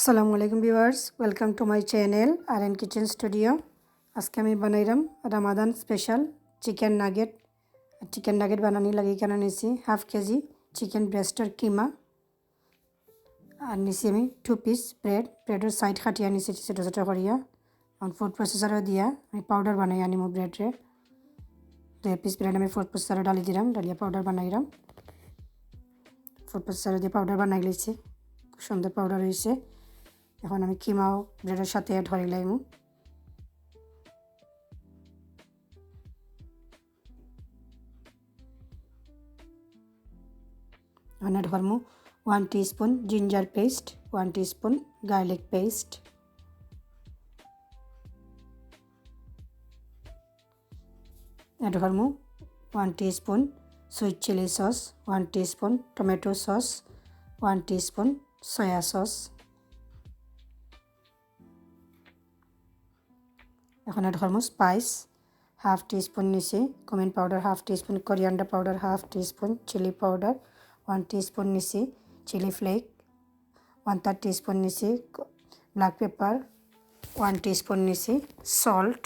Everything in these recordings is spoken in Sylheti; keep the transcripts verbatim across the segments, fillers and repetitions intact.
আসসালামু আলাইকুম viewers, welcome to my channel R N Kitchen Studio। আজকে আমি বানাইরাম Ramadan special chicken nugget. Chicken nugget বানানি লাগি কেনে নিছি হাফ কেজি চিকেন ব্রেস্টর কিমা। আর নিছি আমি টু পিস ব্রেড, ব্রেডর সাইড কাটিয়া নিছি ছোটো ছোটো করিয়া। এখন ফুড প্রসেসরও দিয়া আমি পাউডার বানাই আনিমু ব্রেডরে। দুই পিস ব্রেড আমি ফুড প্রসেসরও ডালি দিলাম, ডালিয়া পাউডার বানাইলাম। ফুড প্রসেসরও দিয়ে পাউডার বানাই লইছি, খুব সুন্দর পাউডার হয়েছে। এখন আমি কিমাও ব্রেডের সাথে অ্যাড করি লাইমু। এখন অ্যাড করমু one teaspoon ginger paste, one teaspoon garlic paste. Add করমু one teaspoon sweet chilli sauce, one teaspoon tomato sauce, one teaspoon soya sauce. এখন অ্যাড করমু স্পাইস, হাফ টিস্পুন নিছি cumin powder, half teaspoon coriander powder, half teaspoon chilli powder, one teaspoon নিছি chilli flake, one third teaspoon নিছি black pepper, one teaspoon নিছি salt.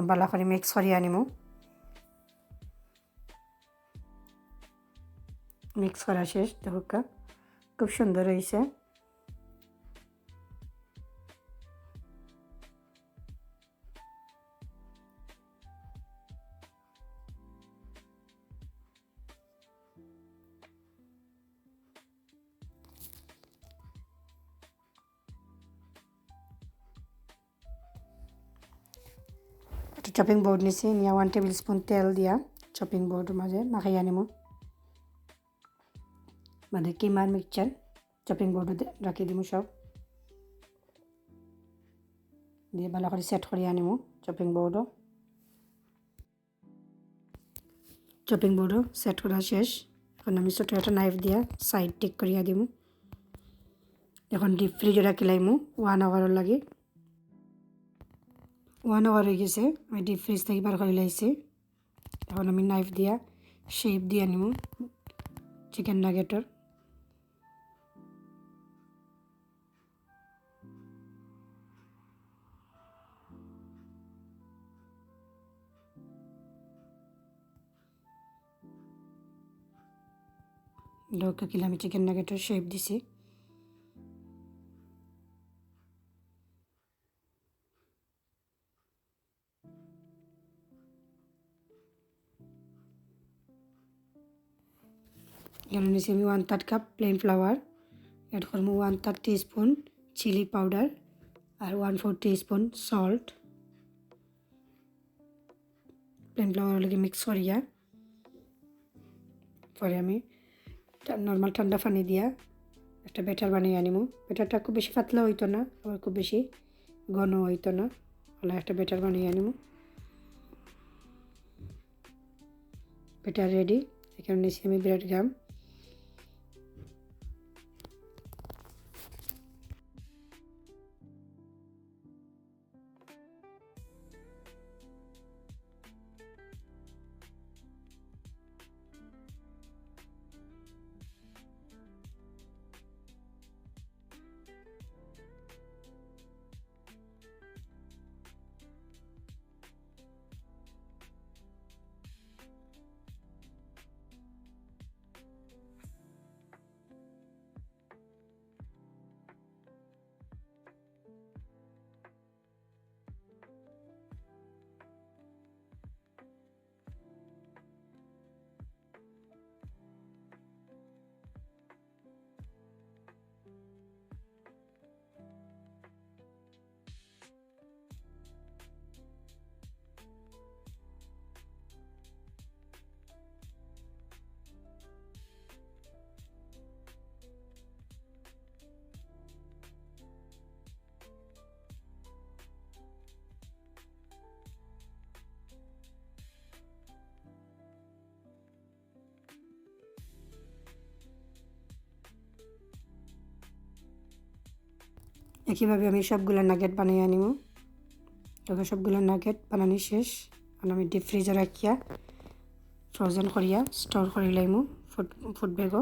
ভালা করি মিক্স করি আনিমু। মিক্স করা শেষ, দেখুক্কা খুব সুন্দর হয়েছে। একটা চপিং বোর্ড নিছি, নিয়া ওয়ান টেবিল স্পুন তেল দিয়া চপিং বোর্ডর মাঝে মাখাইয়া নিমু। মানে কিমার মিক্সচার চপিং বোর্ডও রাখি দিমু সব। দিয়ে ভালা করি সেট করিয়া নিমু চপিং বোর্ডও। চপিং বোর্ডও সেট করা শেষ। এখন আমি ছোটো একটা নাইফ দিয়া সাইড ঠিক করিয়া দিমু। এখন ডিপ ফ্রিজও রাখি লাইমু ওয়ান আওয়ারর লাগি। ওয়ান আওয়ার হয়ে গেছে, আমি ডিপ ফ্রিজ থেকে বার করে লাইছি। এখন আমি নাইফ দিয়া শেপ দিয়া নিমু চিকেন নাগেটর। দেখো কিলা আমি চিকেন নাগেটর শেপ দিছি। এখানে নিছি আমি one third cup plain flour, add করমু one third teaspoon chilli powder আর one four teaspoon salt. Plain flour লগে মিক্স করিয়া পরে আমি নর্মাল ঠান্ডা পানি দিয়া একটা ব্যাটার বানাই আনিমু। ব্যাটারটা খুব বেশি পাতলা হইতো না, আবার খুব বেশি ঘন হইতো না, ওলা একটা ব্যাটার বানাই আনিমু। Batter ready. এখানে নিছি আমি ব্রেড গাম। একইভাবে আমি সবগুলা নাগেট বানাইয়া নিমু। তখন সবগুলা নাগেট বানানি শেষ। আর আমি ডিপ ফ্রিজে রাখিয়া ফ্রোজেন করিয়া স্টোর করি লাইমু। ফুট ফুটবে গো।